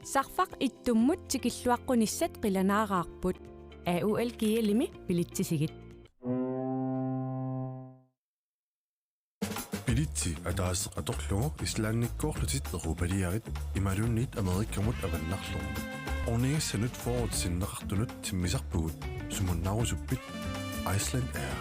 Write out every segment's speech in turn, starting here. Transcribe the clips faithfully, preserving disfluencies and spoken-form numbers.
Sarfaq ittummut tikilluaqqunissat qilanaaraarput. A U L G L-imi bilitsisigit. Bilitsi ataaseq atorlugu Islandikkoorlutit europaliarit imaluunniit Amerikamut avannarlugu. Ornigassanut fyrret sinneqartunut timmisarpugut, sumunnaarusuppit? Iceland Air.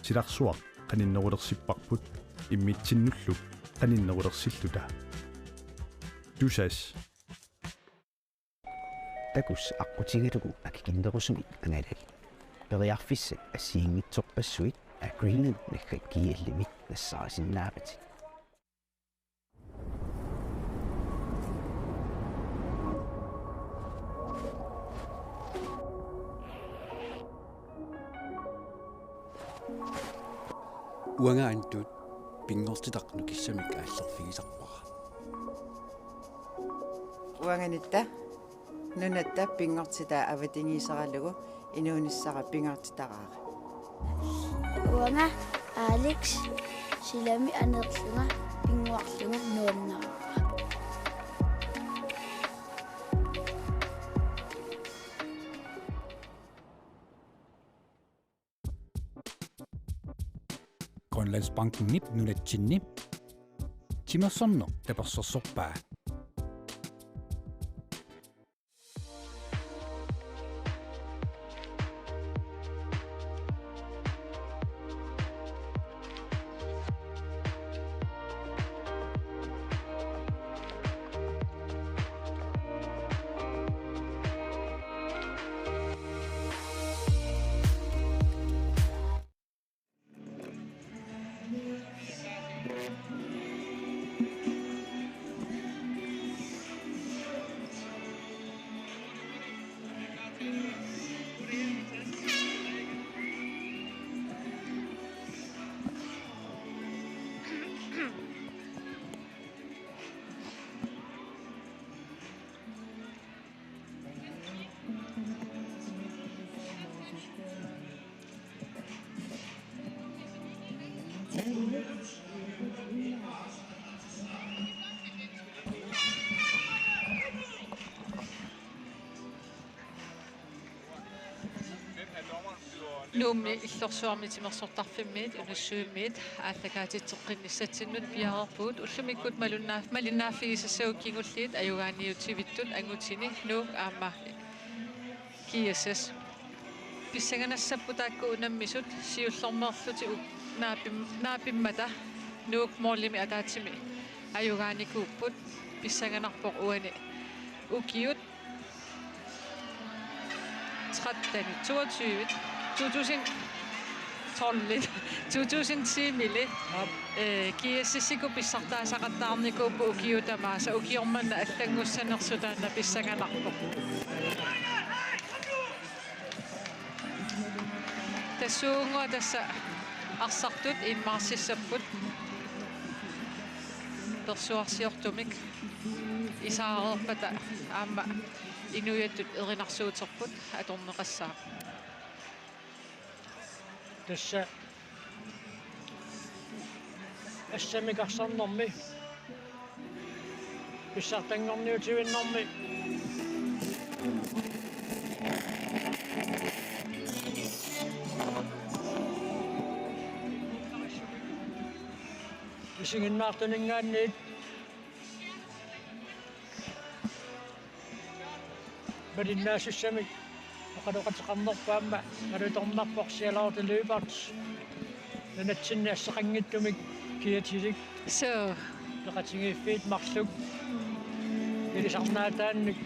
Silarsuaq qaninnerulersipparput immitsinnullu qaninnerulersilluta. Tusass. Takuss aqqutigalugu akikinnerusumik angalal. Periarfissat assigiinngitsorpassuit Agreement G L-imi nassaarisinnaavat. Uanga Antut pinngortitaq nukissamik aallerfigisarpara. Uanganitta nunatta pinngortitaa avatangiiseralugu inuunissara pingaartitaraara. Uanga Alex, silami aneerlunga pinnguarlunga nuannaraara. Grønlandsbankenip nunatsinni timersorneq tapersersorpaa. Nuummi Illorsuarmi Timersortarfimmiit Inussivimmiit aallakaatitseqqinnissatsinnut piareerpugut. Ullumikkut malunnaa-, malinnaaffigisassagut kingulliit ajugaaniutivittut angutini Nuuk aamma G S S. Pissanganassapput taakku unammisut, siullermeerlutik u-, naapim-, naapimmata Nuuk målimi ataatsimi ajugaanikuupput. Pissanganarpoq uani ukiut tretten, toogtyve, to tusind tolv, to tusind ti-mili, øh, G S S-ikkut pissartaasaqattaarnikuupput ukiut tamaasa, ukioq manna allanngussanersoq taanna pissanganarpoq. Tassuunga tassa arsartut Inmarsissapput persuarsiortumik isaareerpata aamma inuiattut erinarsuuterput atorneqassaaq. Tassa assamik arsarnermi pissartanngorniutivinnermi isiginnaartuninngaanniit malinnaasussami oqaloqateqarnerput aamma malutornarpoq Charlotte Lyberth nunatsinni asseqanngitsumik kiatilik. Suu. Peqatigiiffiit marluk ilisarnaataannik.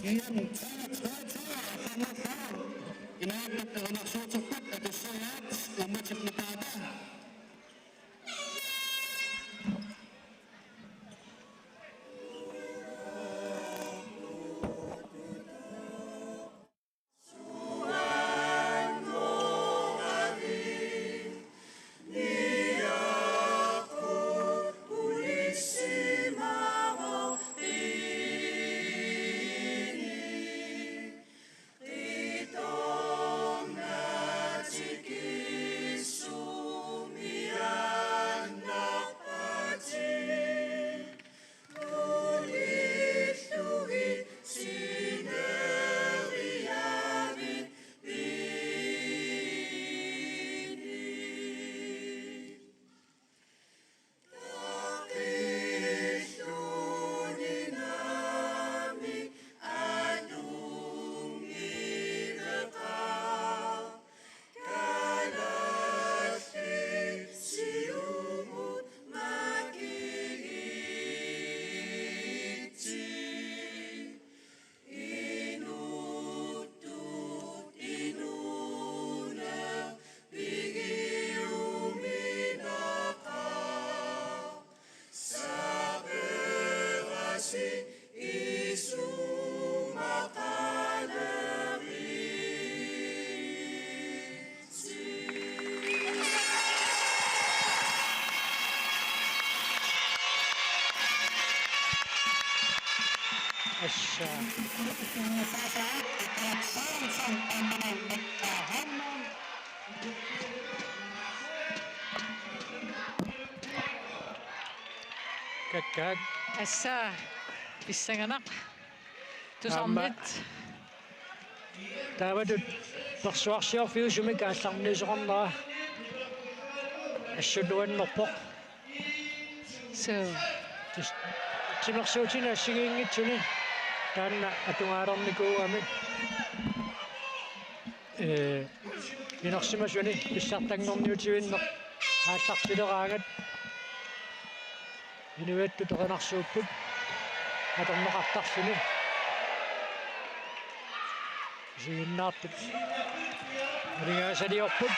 Kiam, taa, taa, taa, taa, taa. Inaanneq erinarsuuterput atussaajaat uummatit nutaata. Assa. Kakkaak. Assa. Pissanganaq. Tusarnit. Aamma. Taamatut persuarsiorfiusumik aallarniisoqarnera assut nuannerpoq. Suu. Tis-, timersuutini assigiinngitsuni. Taanna atugaalernikuugami. Ee, inersimasuni pissartanngorniutivinneq aallartileraangat inuiattut erinarsuupput atorneqartarluni. Isiginnaartut aningaasaliorput.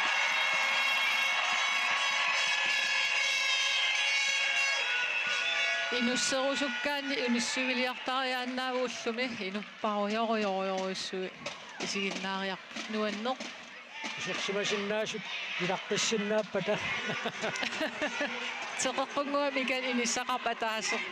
Inusserusukkaanni inussiviliartariaannaavugut ullumi, inuppaarujorujorujorujussui isiginnaariarput nuanneq. Isersimasinnaasut ilaqqissinnaappata. Teqeqqunnguamik inissaqarpoq ataaseq.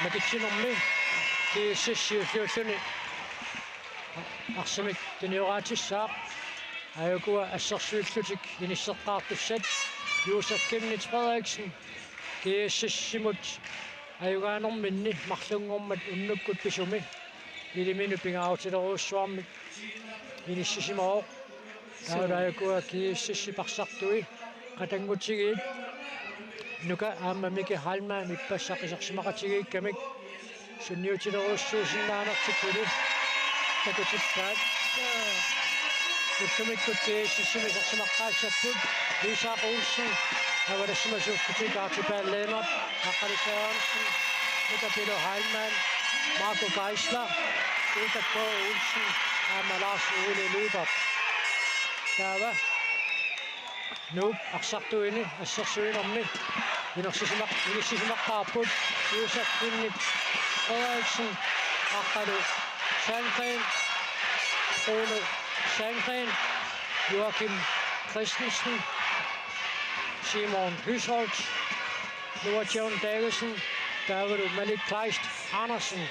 Matitsinermi G S S siulliulluni arsamik tunioraatissaaq. Aajukua assersuillutik inisseqqaartussat Josef Chemnitz Frederiksen G S S-imut ajugaanerminni marlunngormat unnukkut pisumi iliminut pingaarutilerujussuarmik inissisimavoq. Taavalu aajukua G S S-ip arsartui qatanngutigiit Nuka aamma Miki Heilmann ippassaq isersimaqatigiikkamik sunniutileriussuusinnaanertik suli takutippaat. Ullumikkut G S S-imi isersimaqqaassapput Isak Olsen, avalassimasuukkutik Archibald Lennert, Aqqalu Sørensen, Nuka Pilo Heilmann, Marco Geisler, Ulrik K. Olsen aamma Lars Ole Lyberth. Taava Nuup arsartuini assersuinermi inersisimaq-, inissisimaqqaarput Josef Chemnitz Frederiksen, Aqqalu Sandgreen, Rune Sandgreen, Joakim Christensen, Simon Hysholt, Noah John Davidsen, taavalu Malik Kleist Andersen.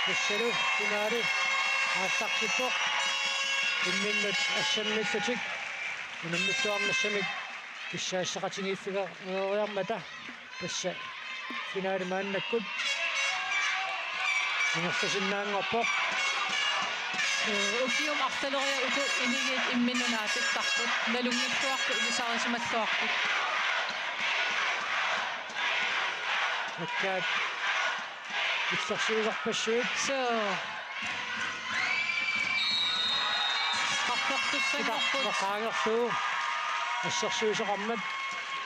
Tassalu finaali aallartippoq. Imminnut assammillutik unammilluarnissamik kissaasseqatigiiffigereeriarmata tassa finaali maannakkut ingerlasinnaanngorpoq. Ukiut arlaleriarlutik uku iligiit imminnut naatittarput, nalunngilluarput, ilisarisimalluarput. Akkaat illersuisorpassuit. Suu. Straffertussanngorput. Qaangerlugu assersuisoqarmat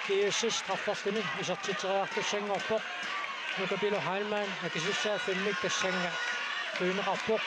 G S S strafferluni isertitseriartussanngorpoq. Nuka Pilo Heilmann akisussaaffimmik tassannga tunineqarpoq.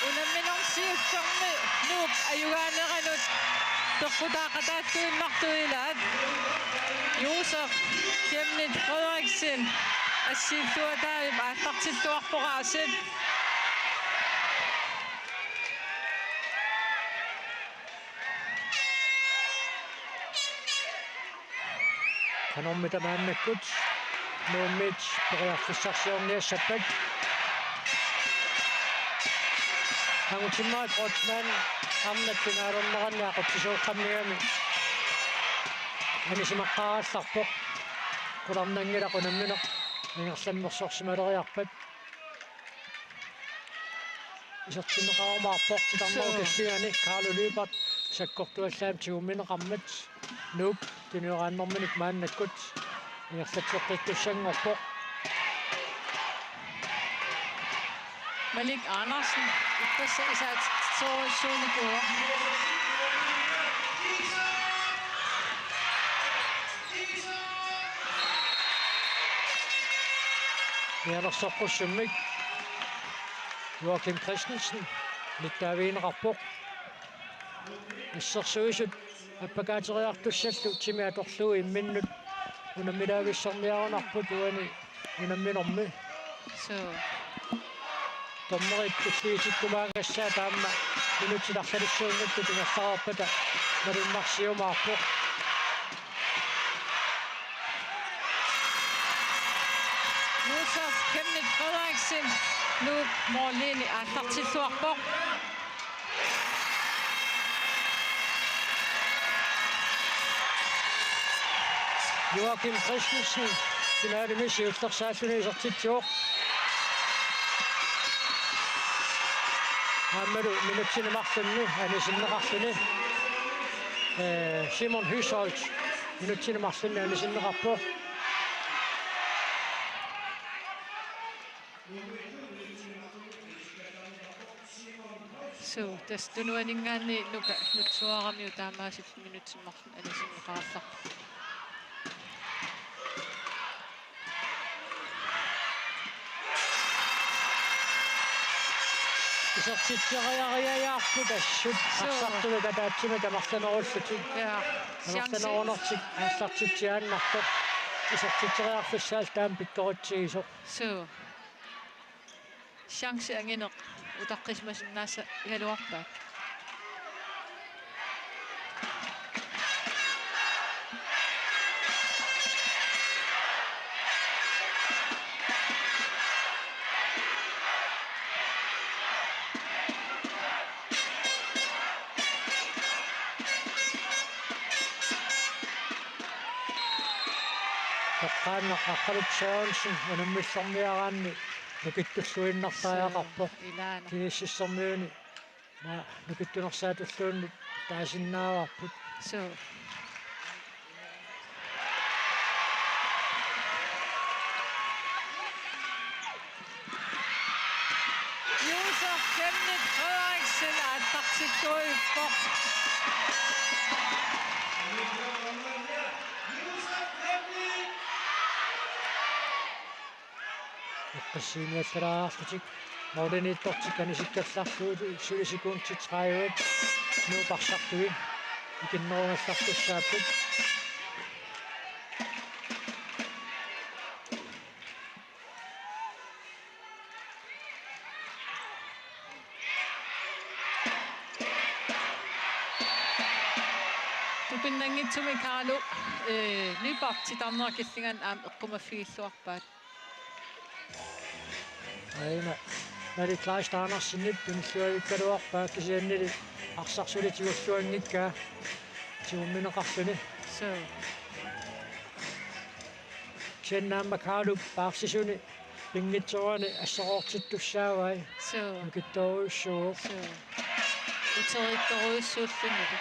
Unamminermi siullermi Nuuk ajugaaneranut peqqutaaqataalluinnartuugaat. Josef Chemnitz Frederiksen assiilluataavoq, aallartilluarpoq aasiit. Qanormita maannakkut Nuummiit periarfissarsiorniassappat. Angutimmarik Kreutzmann arnat finaalerneranni aqutsisuuqqammigami anisimaqqaarallarpoq. Qularnanngilaq unammineq ingerlammersorsimaleriarpat. Isertinneqarumaarpoq titarnerup, suu, killingani Carlo Lyberth sakkortuallaamik tigummineqarmat. Nuuk tunioraannerminut maannakkut ingerlatseqqittussanngorpoq. Malik Andersen ippassaq isaatitserujussuunikuuvoq. Pianersoqqussummik Joachim Christensen nittaavigineqarpoq. Assersuisut appakaateriartussallu timi atorlugu imminnut unammilaavissorniarunarput uani unamminermi. Suu. Dommerit tulliutikkumaagassaat aamma minutsit arlalissuunngitsut ingerlareerpata malunnarsiumaarpoq. Josef Kenneth Frederiksen Nuuk måliini aallartilluarpoq. Joachim Christensen finalemi siullersaalluni isertitsivoq. Aammalu minutsini marlunni anisinneqarluni, eh, Simon Høsholt minutsini marlunni anisinneqarpoq. Suu, tassa tunuaninngaanniit Nuka nutsuaramiuk taamaasilluni minutsit marluk anisinneqarallarpoq. Isertitseriariaarput assut. Suu. Arsartunut ataatsimut amerlanerullutik. Ja. Chance. Amerlanerunertik aallartitsiaannartoq. Isertitseriarfissaallu taama pikkoritsigisoq. Suu. Chance angineq utaqqisimasinnaassagaluarpaat. Toqqaannaq Aqqaluk Sørensen unammillorniaraanni nukittulluinnartariaqarpoq. Suu, ilaana. Kiississormiuni ma nukittunersaatulluunniit taasinnaavarput. Suu. Josef Kenneth Frederiksen aallartilluinnarpoq. Eqqissiniallalaarlutik målimiittortik anisikkallarlugit suli sekundit tredive Nuup arsartui ikinnerugallartussaapput. Tupinnanngitsumik Kaarlu, eh, Nyborg titarnera killinganni aamma eqqumaffigilluarpaat. Aana Malik Kleist Andersenip tunilluavikkaluarpaa kisiannili arsaq suli tigulluanngikkaa tigummineqarluni. Suu. Kisianni aamma Kaarlup paarsisuni pinngitsoorani asseroortittussaavai. Suu. Nukittoorujussuuvoq. Suu. Uteriittorujussuullunilu.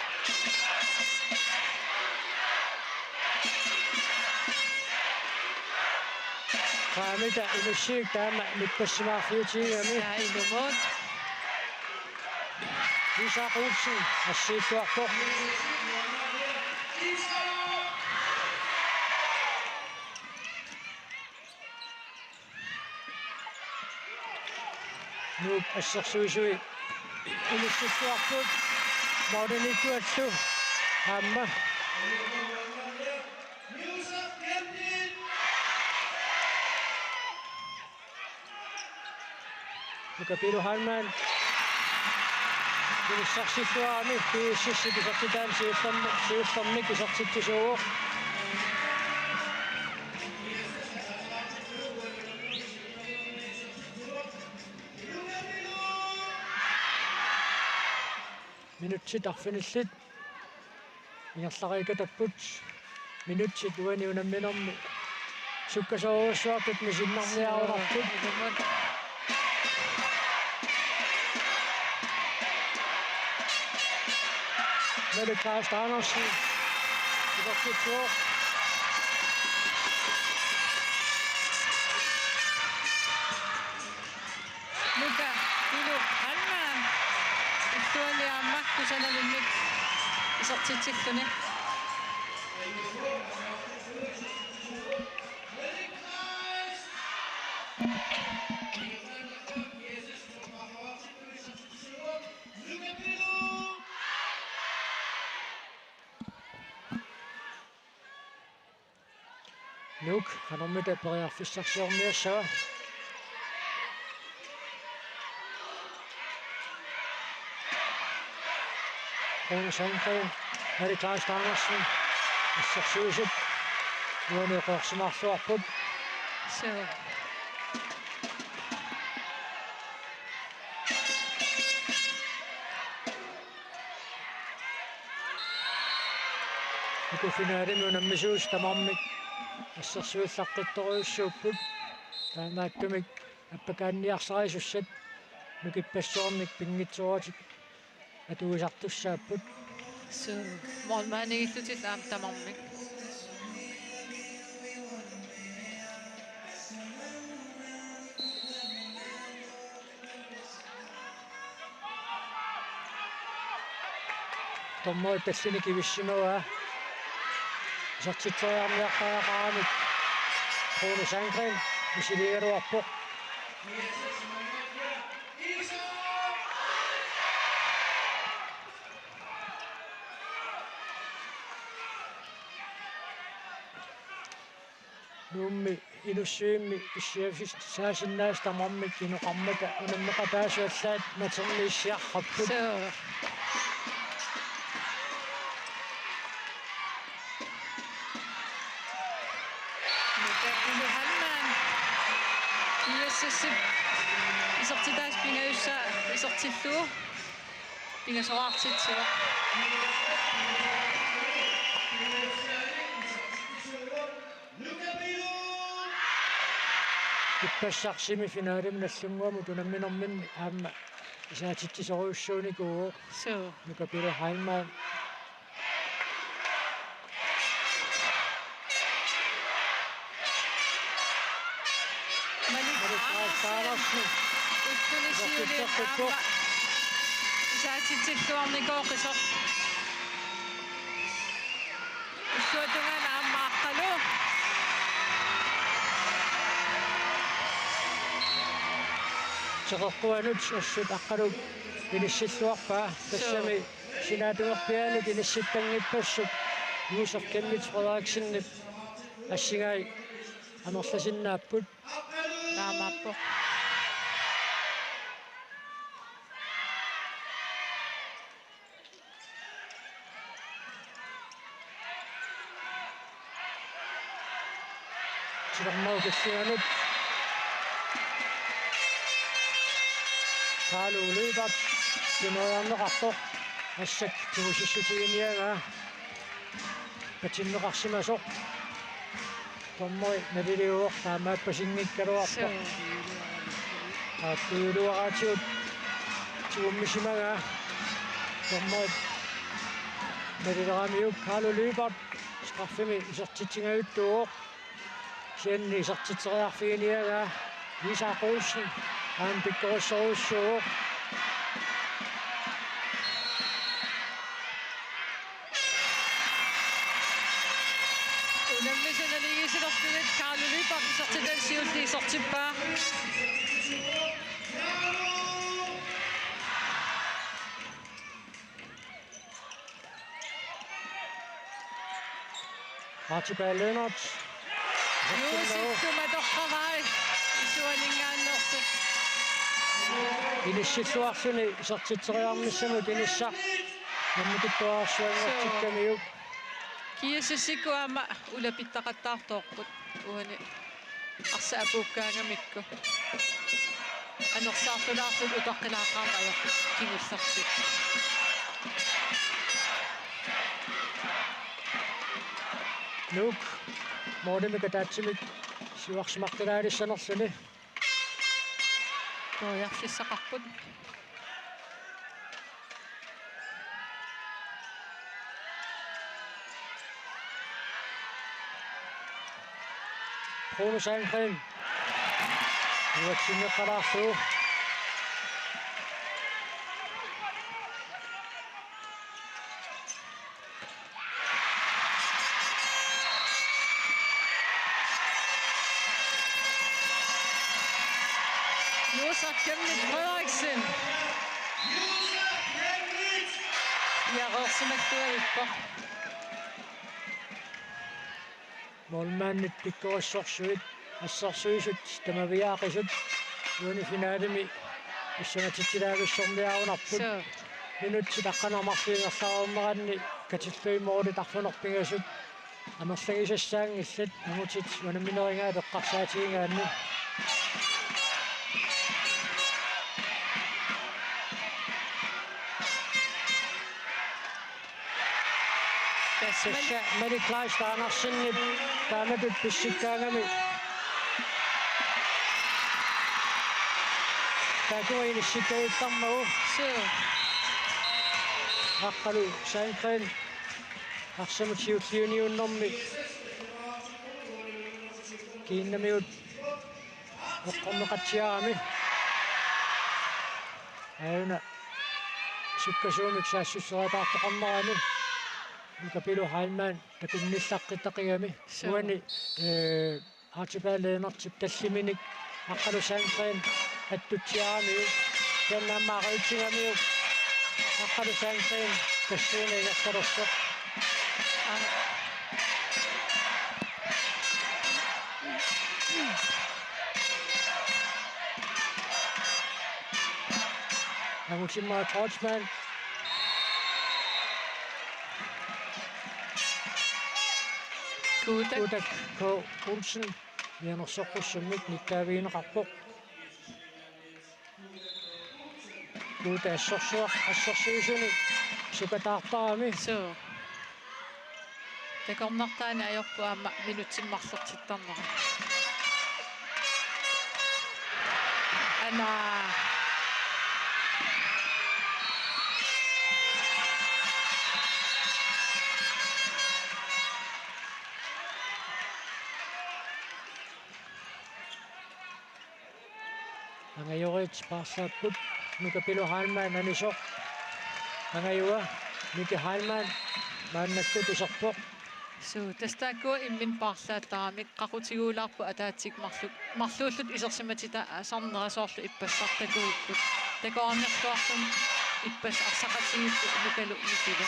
Qaamita inussiuk taama nippassimaarfiutigigami. Tassa ilumut. Isak Olsen assiilluarpoq. Nuuk assersuisui inissilluarput målimiittuallu aamma. Nuka Pilu Heilmann. Inissarsilluarami B S S-ip isertitaani siullermi-, siullermik isertitsisuuvoq. Minutsit arfinillit ingerlariikatapput. Minutsit uani unamminermi sukkasoorujussuartut misinnarniarunarput. Malik Kleist Andersen. Isertitsuoq. Nuka Pilu Heilmann illuani aamma kusanavimmik isertitsilluni. Nuuk qanormita periarfissarsiorniassava. Rune Sandgren, Mette Kleist Andersen, assersuisut uani oqarsimaarluarput. Suu. Uku finalemi unammisuusut tamarmik assersuillaqqittorujussuupput. Taamaattumik appakaanniarsarisussat nukippassuarnik pinngitsooratik atuisartussaapput. Suu, målmandillutik aamma tamarmik. Dommerit tallini kivissimavaa. Isertitseriarniartariaqaramik Rune Sandgren misiliigaluarpoq. Nuummi Inussivimmi issiavissaasinnaasoq tamarmik inoqarmata unammeqataasut allaat materniissiarrapput. Suu. Nuka Pilu Heilmann. G S S-ip isertitaasa pingajussaa isertillugu pingasoraartitsivoq. Ippassaq semifinalemi Nagdlunguamut unamminerminni aamma isaatitsisorujussuunikuuvoq. Suu. Nuka Pilu Heilmann. Malik Malik Andersen. Andersen. Ulluni siuliini aamma isaatitsilluarnikooqisoq. Ulluatungaani aamma Aqqalu. Teqeqquanut assut Aqqalu inissilluarpaa. Suu. Tassami sinaata tungerpiaanut inissittanngippassuk Josef Chemnitz Frederiksenip assingai amerlasinnaapput. Taamaappoq. Silarmau killinganut Carlo Lyberth tuneriarneqarpoq. Massakkut tigusissutiginiagaa patinneqarsimasoq. Dommeri naliliuvoq, taamaappasinngikkaluarpoq. Suu. Aattuiluaraatigut tigummisimagaa. Dommerit nalileramiuk Carlo Lyberth straffemi isertitsingajuttuuvoq. Kisianni isertitseriarfiginiagaa Isak Olsen aamma pikkorissorujussuuvoq. Unammisut naligiissilerlugit Carlo Lyberth isertitaasa siulliit isertippaa. Archibald Lennert. Juusikkuma torramai isuaninngaanneersut. Inissilluarluni isertitseriarnissamut inissaq nammineq tuttuarsuanngortikkamiuk. G S S-ikkut aamma ulapittaqattaartoorput uani arsaq apuukkaangamikku. Anersaartulaartut utaqqilaaqaaq ajoq kingullertik. Nuuk målimik ataatsimik siuarsimaqqilaalissanerluni. Periarfissaqarput. Rune Sandgren. Iluatsinneqalaarlugu. Josef Chemnitz Frederiksen. Piareersimakkavippoq. Målmandit pikkorissorsuit, assersuisut tamaviaaqisut, uani finalemi pissangatitsilaavissorniarunarput. Suu. Minutsit aqqaneq-marluk ingerlareerneranni katillugit målit arfineq-pingasut amerlagisassaanngillat, angutit unamminerigaat eqqarsaatigigaanni. Tassa Malik Kleist Andersenip taamatut pissikkaangami taakku inissikkavittarmagu. Suu. Aqqalu Sandgreen arsamut siulliuniunnermi kiinnamigut eqqorneqatsiarami. Aajuna sukkasuumik saassusseriataartoqarnerani Nuka Pilu Heilmann takunnillaqqittaqigami. Suu. Uani, eh, Archibald Lennartip talliminik Aqqalu Sandgreen attutsiaramiuk. Kisianni aamma aqagutsinnguamiuk Aqqalu Sandgreen tassuuna ingerlalersoq. Angutimmaat Kreutzmann. Kuutak. Kuutak K. Olsen. Mianersoqqussummik nittaavigineqarpoq. Kuuta assorsuaq, assorsuisuni sukataartarami. Suu. Takornartaani ajorpoq aamma minutsit marlortittarnerat. Ana. Angajoriit paarlaapput, Nuka Pilu Heilmann anisoq. Angajua Miki Heilmann maannakkut iserpoq. Suu, tassa taakkua imminut paarlaattarami qaqutiguulaarput ataatsikkut marlu-, marluulluta isersimatitaasarnera soorlu ippassaq takuipput. Takornarluartumik ippassaq arsaqatigiipput Nukalu Mikilu.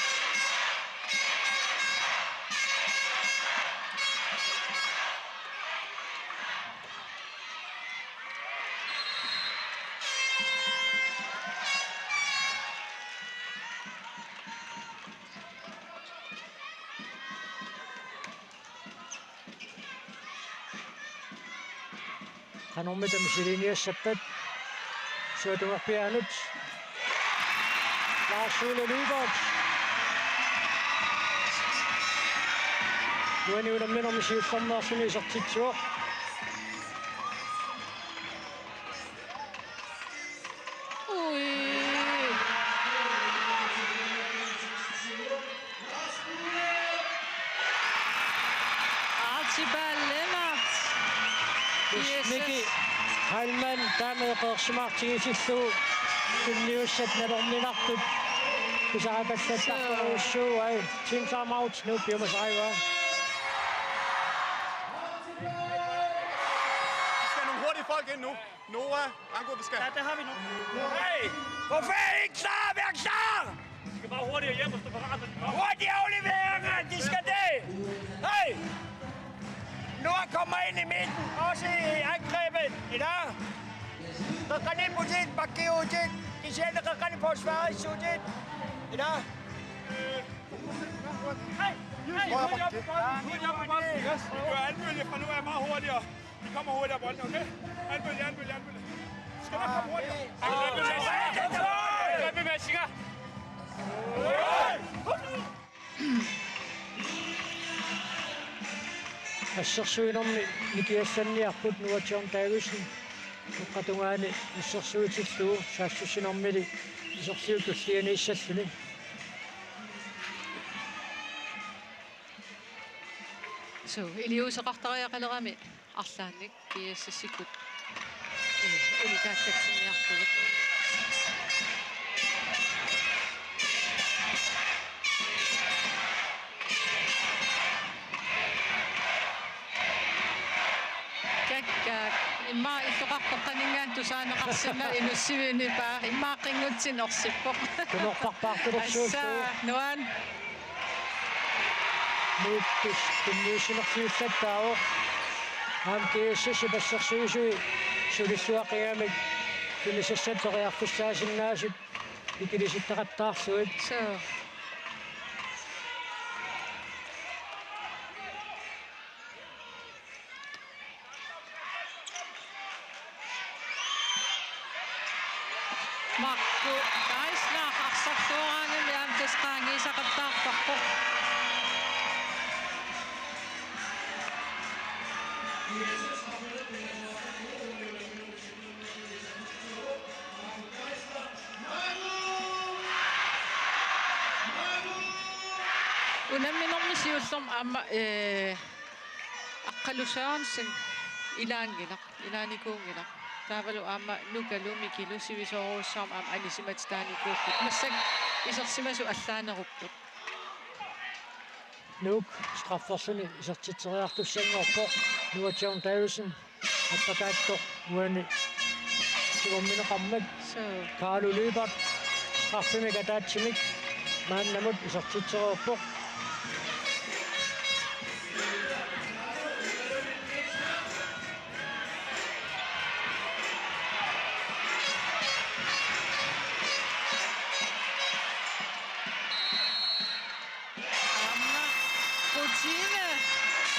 Qanormita misiliiniassappat? Suatungerpiaanut. Lars Ole Lyberth. Uani unamminermi siullermeerluni isertitsivoq. Ui. Archibald Lennert. Yes. Miki Heilmann taama eqeersimaartigisillugu tunniussat nalorninartut pisaripallattaartorujussuugai. Team timeout nu piumasarigaa. Vi skal have nogle hurtige folk ind nu. Noah, Anko, vi skal. Ja, det har vi nu. Hey! Hvor fanden er I klar? Vær klar! Vi skal bare hurtigere hjem og stå parat, når de kommer. Hurtig aflevering, mand! De skal det! Hey! Noah kommer ind i midten, også i angrebet. Eller? Qeqqani putit, bakki utit, kisianni qeqqani forsvarissut. Eller? Hey! Hey! Hurtig op på bolden! Hurtig op på bolden! Vi kører anbølge fra nu af meget hurtigere. Vi kommer hurtigt op, bolden, okay? Anbølge, anbølge, anbølge. Skal nok komme hurtigt. Anbølge, anbølge, anbølge. Assersuinermi nikiallanniarput Noah John Davidsen. Uqqatungaani assersuitillugu saassussinermili iserliup tullianiissalluni. Suu, iliuuseqartariaqalerami arlaannik G S S-ikkut, eh, ulikaallatsinniarlugu. K Akka, immaqa illoqarpoq qaninngaanniit tusaaneqarsinnaavoq inussivimmi, immaqa qinngutsinni orsippoq. Tunorparpaartulersuullugu. Assa, nuan. Nuup tunniussinersiullattaavoq. Aamma G S S-ip assersuisui sulilluaqigami tunisassat periarfissaasinnaasut ikilisittaqattaarlugit. Suu. Marco Geisler arsarluaraangami aamma tassa qaangiisaqattaartarpoq. Unamminermi siullermi aamma, eh, Aqqalu Sørensen ilaanngilaq, ilaanikuunngilaq. Taavalu aamma Nukalu Mikilu sivisoorujussuarmik aamma anisimatitaanikuullutik. Massakkut isersimasut allaanerupput. Nuuk strafferluni isertitseriartussanngorpoq. Noah John Davidsen appakaattoq uani tigummineqarmat. Suu. Carlo Lyberth straffemik ataatsimik maannamut isertitsereerpoq. Aamma rutine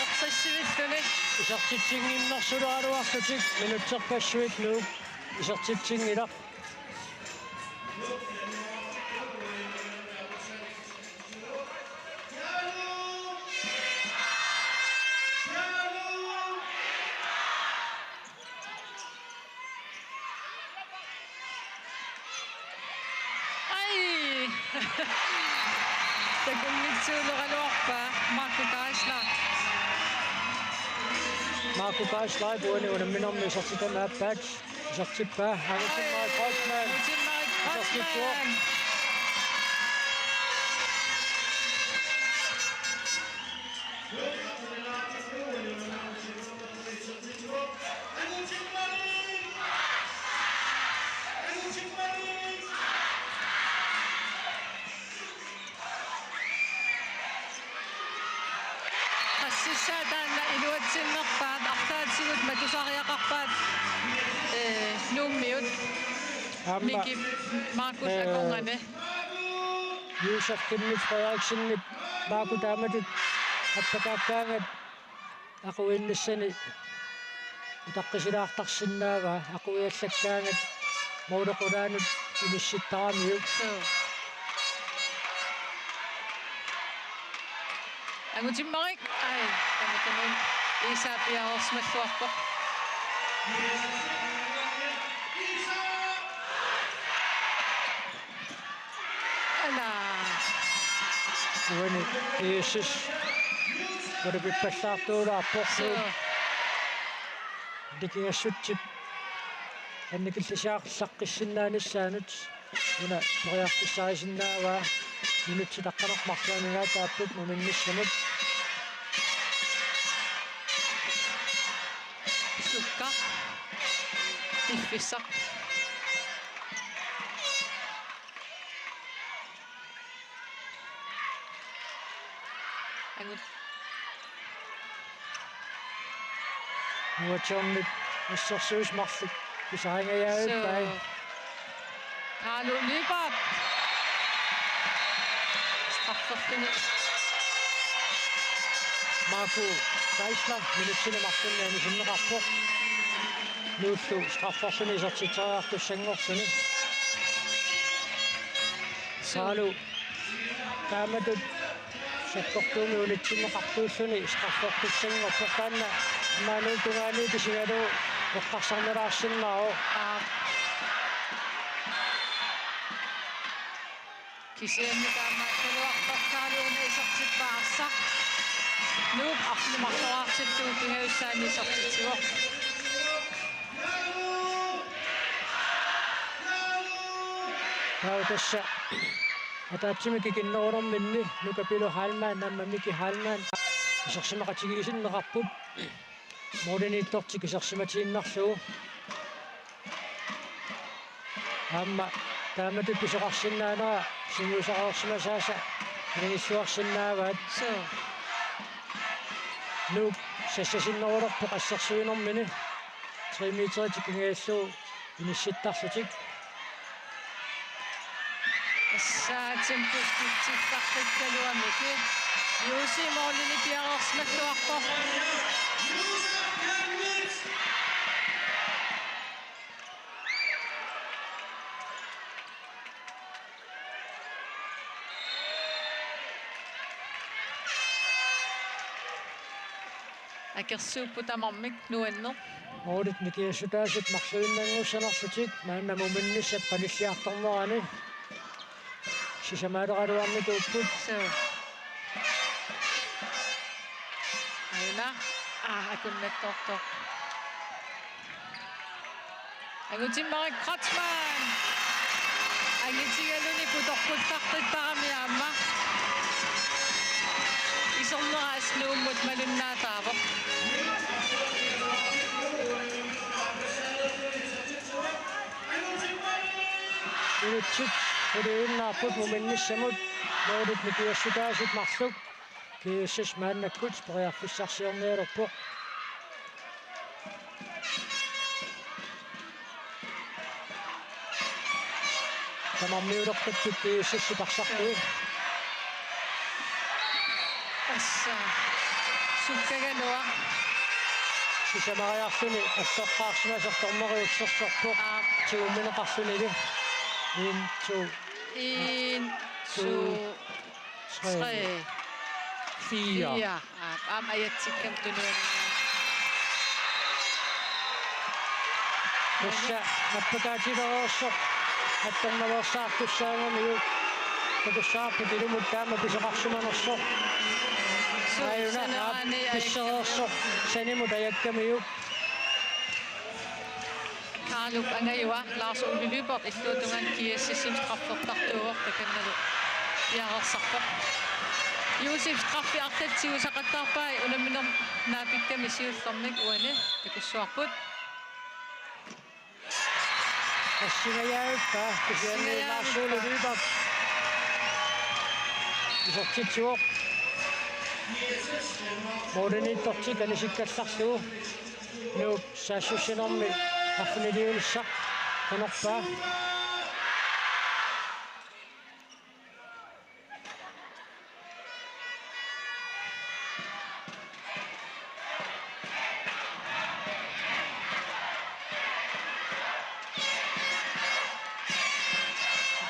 eqqissivilluni. Isertitsinnginnersuleraluarlutik minutserpassuit Nuuk isertitsinngilaq. Ai! Takunngitsoorluaraluarpaa Marco Geisler. Marco Geisler uani unamminermi isertitami aappaat. Isertippaa. Angutimmarik Kreutzmann. Angutimmarik Kreutzmann. Isertittuoq. Qassissaa taanna iluatsinnerpaat, arlaatigut matusariaqarpaat, ee, Nuummiut. Aamma, Miki, Markus, ee, akornanni. Josef Kimmich Frederiksenip Marco taamatut appakaakkaangat aquinnissani utaqqisilaartarsinnaavaa, aquiallakkaangat målip qulaanut inissittaramiuk. Suu. Angutimmarik, ai, tamatumuuna Iisaa piareersimalluarpoq. Ala. Uani G S S. Uani pippallaartuulaarpoq. Suu. Nikingassutsip annikillisiarlaqqissinnaanissaanut una periarfissarisinnaavaa. Minutsit aqqaneq-marluk amigaataapput muminnissamut. Sukka. Piffissaq. Angut. Noah John-ip assersuisut marluk pisaringajaavippai. Suu. Carlo Lyberth. Strafferluni. Marco Geisler minutsini marlunni anisinneqarpoq. Nuullu strafferluni isertitseriartussanngorluni. Suu. Carlo taamatut sakkortuumik unitsinneqartuulluni straffertussanngorpoq, taanna maannakkut tungaanut isigalugu eqqarsarnalaarsinnaavoq. Aap. Kisianni taamaakkaluartoq Carlo una isertippaa arsaq. Nuup arfineq-marloraartillugu pingajussaani isertitsivoq. Taava tassa ataatsimik kikinnerulerminni Nuka Pilo Heilmann aamma Miki Heilmann isersimaqatigiissinneqarput. Målimiittortik isersimatiinnarlugu. Aamma taamatut pisoqarsinnaanera sungiusarsimasaasa anigilluarsinnaavaat. Suu. Nuuk sassasinnerulerpoq assersuinermini. Tre meterit tikingaallu inissittarlutik. Assaatim puskutsikkartikkaluamiki. Juusi målini piareersimalluarpoq. Akersuupput tamarmik nuanneq. Målit nikiassutaasut marluinnanngussanerlutik maanna muminnissap qanilliartornerani. Sisamaaleraluarnikuupput. Suu. Aana. Aa, akunnattoortoq. Angutimmarik Kreutzmann. Angitigaluni putorputtartittarami aamma. Isornera assut Nuummut malunnaataavoq. Minutsit quliinnaapput muminnissamut, målit nikiassutaasut marluk. G S S maannakkut periarfissarsiornialerpoq. Tamarmiulerpattut G S S-ip arsartui. Tassa. Sukkagaluaq. Sisamariarluni assoqqaarsimasoq dommeri ussersorpoq. Aap. Tigummineqarlunili. En, to. En, to. Tre. Tre. Fire. Fire. Aap, aamma ajatsikkami tunuani. Tassa nappakaatilereersoq attornaveersaartussaagamiuk. Takussavarput ilumut taama pisoqarsimanersoq. Suu, aajuna, aap, sanerani ajakkamiuk. Pissereersoq sanimut ajakkamiuk. Kaalup angajua Lars Ole Lyberth illuatungaani G S S-imi straffertartuuvoq, takannalu piareersarpoq. Juusip straffi arlaatigut tigusaqattaarpai unamminermi naapikkami siullermik uani takussavarput. Assingajaavippa, kisianni Lars Ole Lyberth isertitsivoq. Målimiittortik anisikkallarlugu. Nuuk saassussinermi arfiniliunissaq qanorpaa.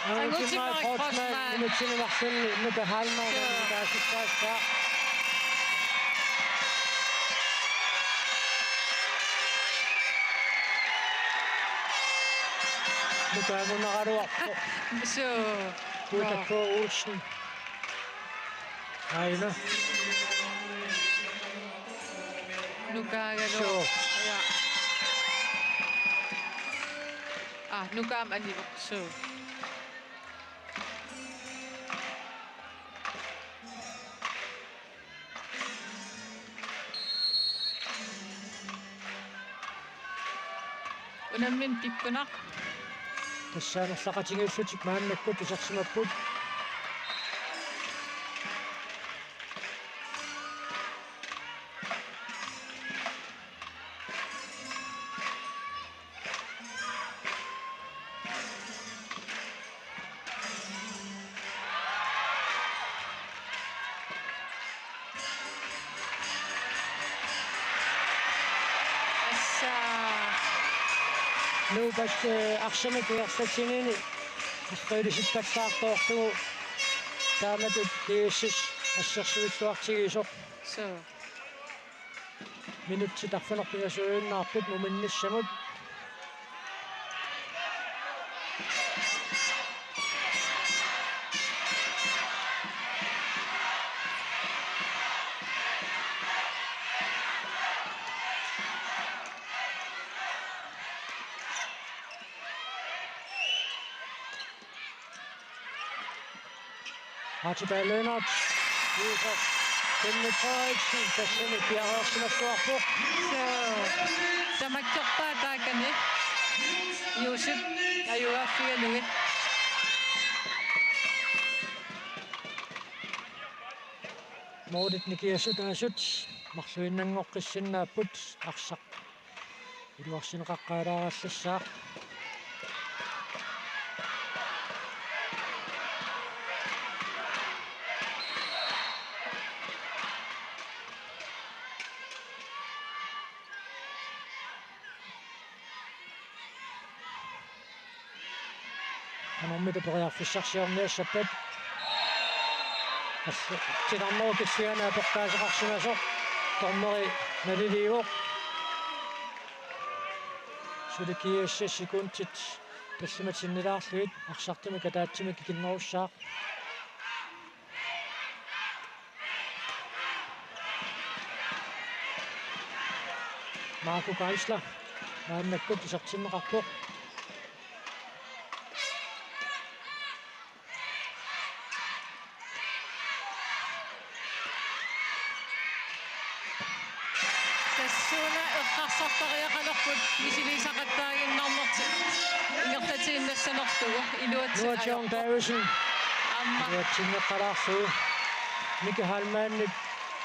Angutimmarik Kreutzmann. Minutsini marlunni Nuka Heilmann. Suu. Taasissaassaa. Nuka angunaraluarpoq. Suu. Uta K. Olsen. Aina. Nukaagaluaq. Suu. Ja. Aa, Nuka aamma anivoq. Suu. Unammineq pikkunaq. Tassa amerlaqatigiillutik maannakkut isersimapput. Assa. Nuup, eh, arsamik ingerlatsiniini arriilisippassaartoorlugu taamatut G S S assersuilluartigisoq. Suu. Minutsit arfineq-pingasuinnaapput muminnissamut. Archibald Lennert. Juusoq. Kenneth Frederiksen tassani piareersimalluarpoq. Suu. Tamakkerpaa taakani. Juusip ajugaaffigalugit. Målit nikiassutaasut marluinnanngoqqissinnaapput, arsaq iluarsineqaqqaalaarallassaaq. Qanormita periarfissarsiorniassappat? Assu, titarnerup kiffiani apeqqaaseqarsimasoq dommeri naliliivoq. Suli G S S sekundit tallimat sinnilaarlugit arsartumik ataatsimik ikinnerussaaq. Marco Geisler maannakkut isertinneqarpoq. Tassuuna eqqarsartariaqalerput misiliisaqattaaginnarnertik ingerlatiinnassanerlugu. Iluatsi- Noah John Davidsen. Aamma. Iluatsinneqalaarlugu. Miki Heilmannip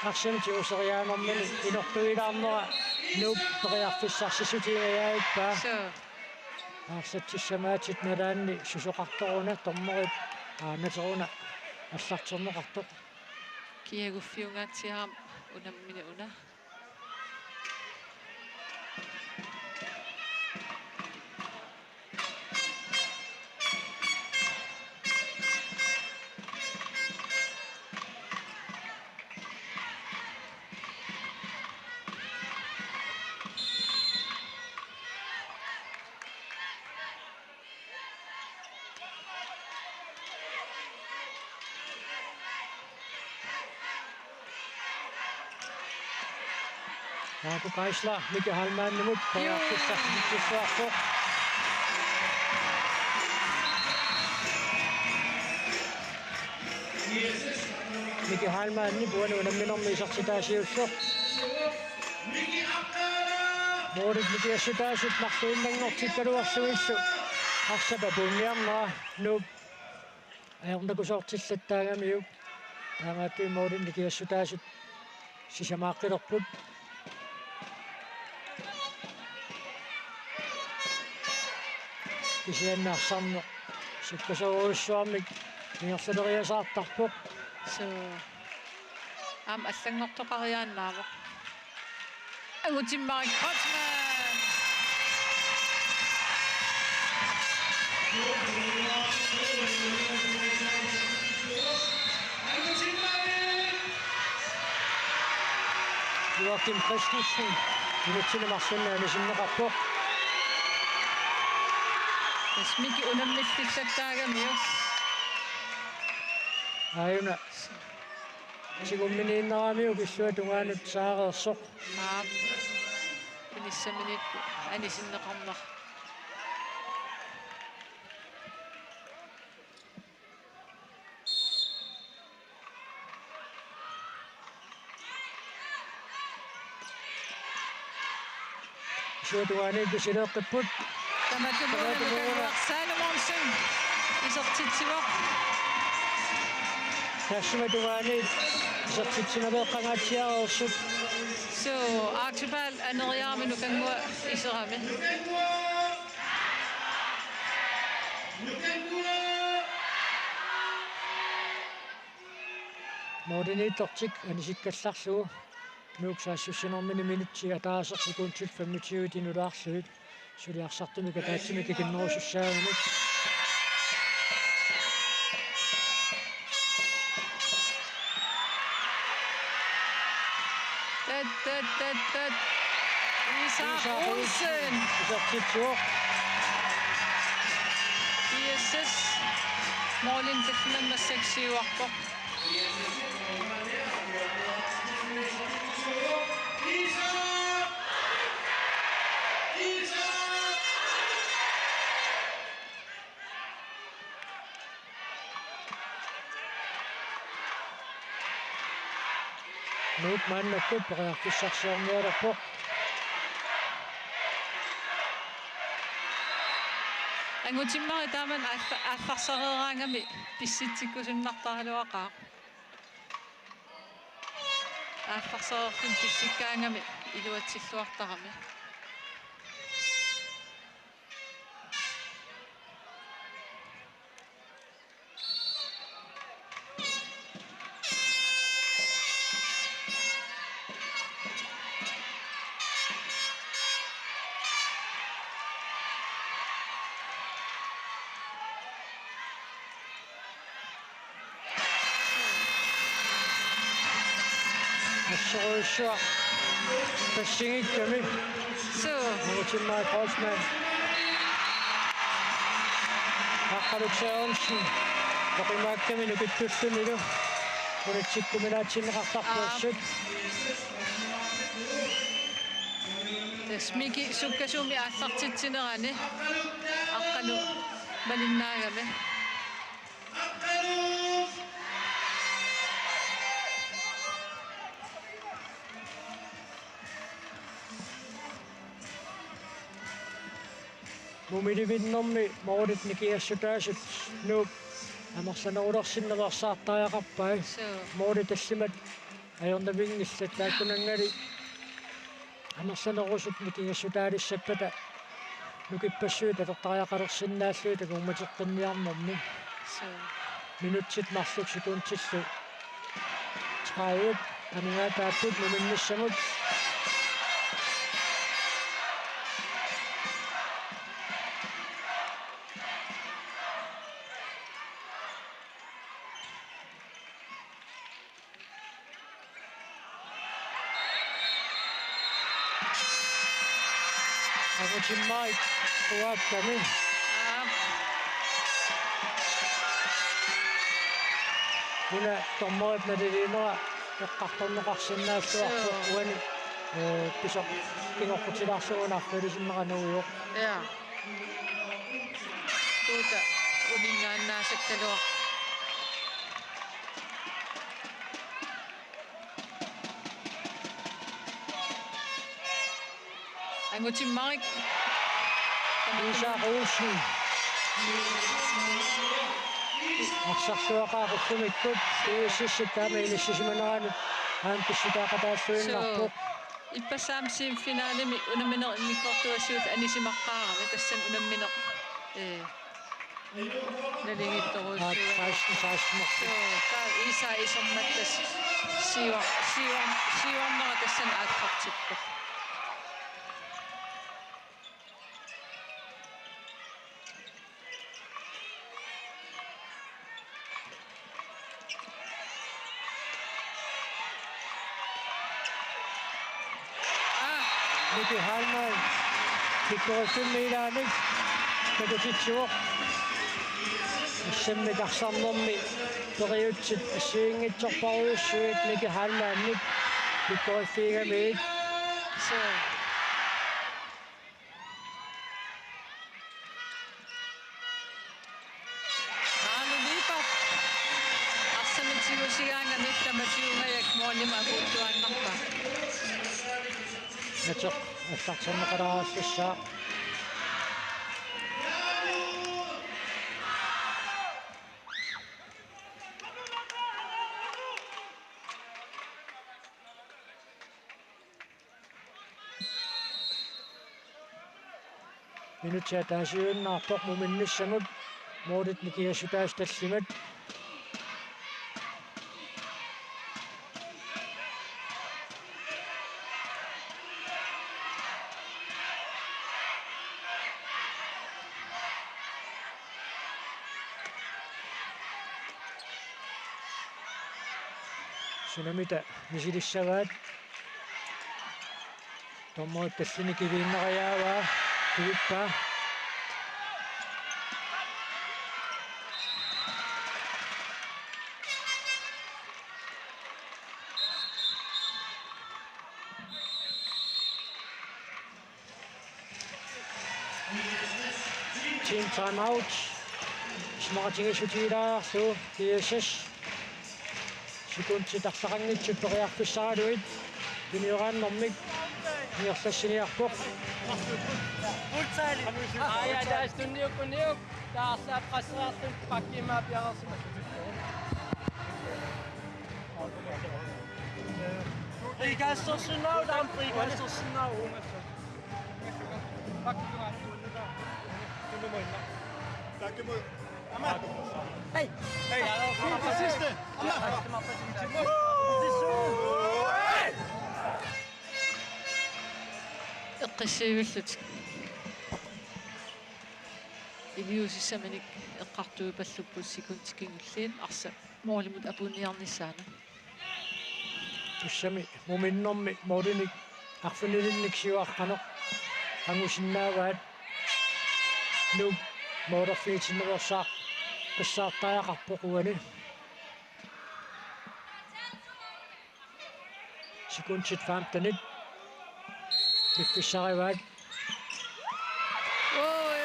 arsamik tiguseriaanermini inortuilaarnera Nuup periarfissarsiutigigajavippaa. Suu. Arsaq tissamaatit nalaanni susoqartoruna dommerip aanateruna allarterneqartoq. Kiaguffiungaatsiarami unammini una. Marco Geisler, Miki Heilmannimut periarfissarsiorpoq. Miki Heilmannip uani unamminermi isertitaa siulleq. Målit nikiassutaasut marluinnanngortikkaluarlugillu arsap apuunniarnera Nuup ajornakusoortillattaagamiuk. Taamaattumik målit nikiassutaasut sisamaaqqilerput. Kisianni arsarneq sukkasoorujussuarmik ingerlaleriasaartarpoq. Suu. Aamma allanngortoqariaannaavoq. Angutimmarik Kreutzmann. Joachim Christensen, minutsini marlunni anisinneqarpoq. Tassa Miki unammillillattaagamiuk. Aajuna. Tigumminiinnaramiuk illuatungaanut saareersoq. Aap. Inissaminiippoq anisinneqarneq. Illuatungaaniit misileeqqipput. Tamatumuuna Tamatumuuna Nukanguaq Salomonsen isertitsivoq. Taassuma tungaani isertitsinaveeqqangaatsiareersut. Suu, Archibald aneriarami Nukanguaq iserami. Målimiittortik anisikkallarlugu. Nuuk saassussinermini minutsi ataaseq sekundit femogtyve inulaarlugit. Suli arsartumik ataatsimik ikinnerusussaagaanut. Tat, tat, tat, tat. Isak Isak Olsen. Olsen. Isertitsivoq. I S S. Målini tallimat massakkut siuarpoq. Nuuk maannakkut periarfissarsiornialerpoq. Angutimmarik taamani aalla-, aallarsareeraangami pissitsikkusunnartaraluaqaaq. Aallarsareerluni pissikkaangami iluatsilluartarami. Assorujussuaq. Passingikkami. Suu. Angutimmarik Kreutzmann. Aqqaluk Sørensen. Oqimaakkami nukittullunilu. Unitsikkuminaatsinneqartarpoq Aap. Assut. Tassa Miki sukkasuumik aallartitsinerani aqqaneq malinnaagami. Mumilivinnermi målit nikingassutaasut Nuuk amerlanerulersinnaveersaartariaqarpai. Suu. Målit tallimat ajornavinngillat, taakkunanngali amerlanerusut nikingassutaalissappata nukippassuit atortariaqalersinnaallugit takuummateqqinniarnermi. Suu. Minutsit marluk sekundillu tredive amigaataapput muminnissamut. Angutimmarik uakkami. Aap. Una dommerit naliliinera eqqartorneqarsinnaalluarpoq. Suu. Uani, eh, pisoq kingoqqutilaarlugu arfilisinneqarneruvoq. Ja. Tuuta uninngaannaasakkaluaq. Angutimmarik. Isak Olsen. Arsarluaqaaq ullumikkut P S S-ip taama inissisimaneranut aamma pissutaaqataalluinnarpoq. Suu. Ippassaq aamma semifinalemi unammineq immikkoortuaasiullugu anisimaqqaarami tassani unammineq. Ee. Nalingittorujussuuvoq. Aap, seksten seksten. Suu, taava Iisa isermat tassa siuar-, siuar-, siuarnera tassani aallartippoq. Miki Heilmann. Pikkoriffimmik ilaanni takutitsivoq. Assammik arsarnermi periutsit assigiinngitsorpassuit Miki Heilmannip pikkoriffigamiuk. Suu. Aanu Liipa. Arsamik tigusigaangami tamatigut ajak målimut apuuttuaannarpaa. Nateq allarterneqalaarassaaq. Minutsit ataasiinnarpoq muminnissamut, målit nikingassutaasut tallimat. Sunamita misilissavaat. Dommerit tallimat kiviinnariaavaa, kivippaa. Team timeout. Isumaqatigiissutigilaarlugu P S S. Sekundit arlaqanngitsut periarfissaraluit tunioraannermik ingerlassiniarpoq. Aja, taas tunniukkuniuk, taarsaap qasseriartut pakkimaa piareersimasut. Frikastorsunnaavugut, aamma frikastorsunnaavugut. Hej. Hej. Eqqissiivillutik. Iliuusissaminik eqqartuipallupput sekundit kingulliit arsaq målimut apuunniarnissaanut. Tassami muminnermi målinik arfinilinnik siuaqqaneq angusinnaavaat. Nuuk målerfigitinneqarsaaq qissaartariaqarpoq uani. Sekundit femtenit piffissarivaat. Oj,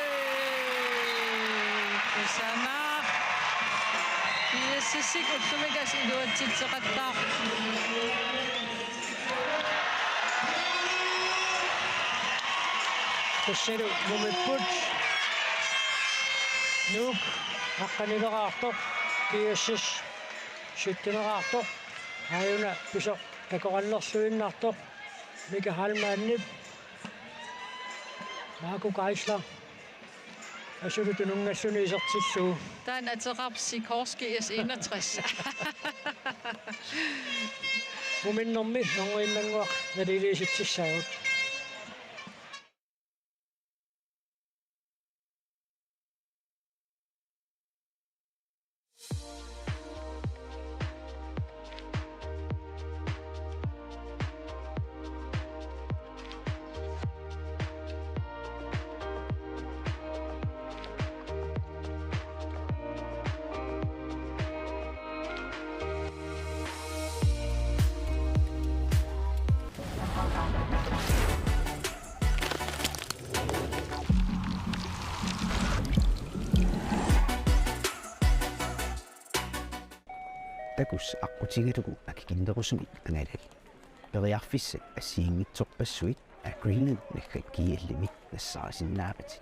kusanaq. P S S-ip ullumikkut iluatsitseqattaarpoq. Tassalu mumipput. Nuuk aqqanileraartoq, P S S sytteneqartoq. Aajuna pisoq takoqannerluinnartoq Mika Heilmannip. Marco Geisler asuli tununngasuni isertillugu. Taanna ateqarpoq Sikorski S enogtres. Muminnermi normuinnannguaq naliiliisitsissaagut. Takuss aqqutigalugu akikinnerusumik angalal. Periarfissat assigiinngitsorpassuit Agreement naggakkiallimi nassaarisinnaavatit.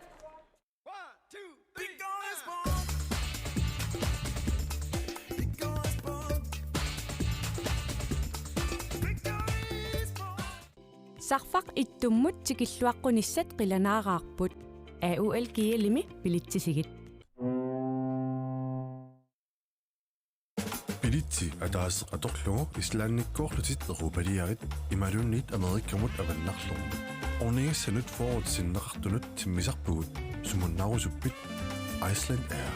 Sarfaq ittummut tikilluaqqunissat qilanaaraarput. A U L G L-imi billetsisigit. Billetsi ataaseq atorlugu Islandikkoorlutit europaliarit imaluunniit Amerikamut avannarlugu. Ornigissanut fyrret sinneqartunut timmisarpugut, sumunnaarusuppit? Iceland Air.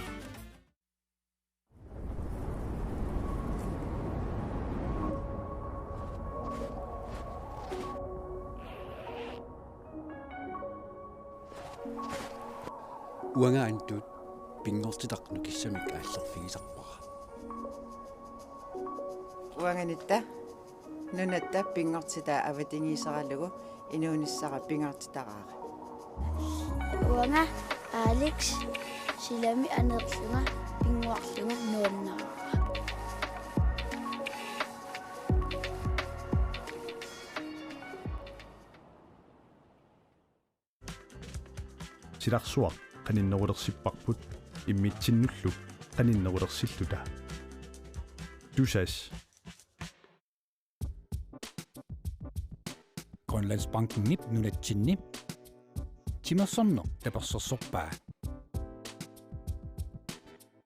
Uanga Antut pinngortitaq nukissamik aallerfigisarpara. Uanga Nitta nunatta pinngortitaa avatangiiseralugu inuunissara pingaartitaraara. Uanga Alex silami aneerlunga pinnguarlunga nuannaraara. Silarsuaq qaninnerulersipparput immitsinnullu qaninnerulersilluta. Tusass. Grønlandsbankenip nunatsinni timersorneq tapersersorpaa.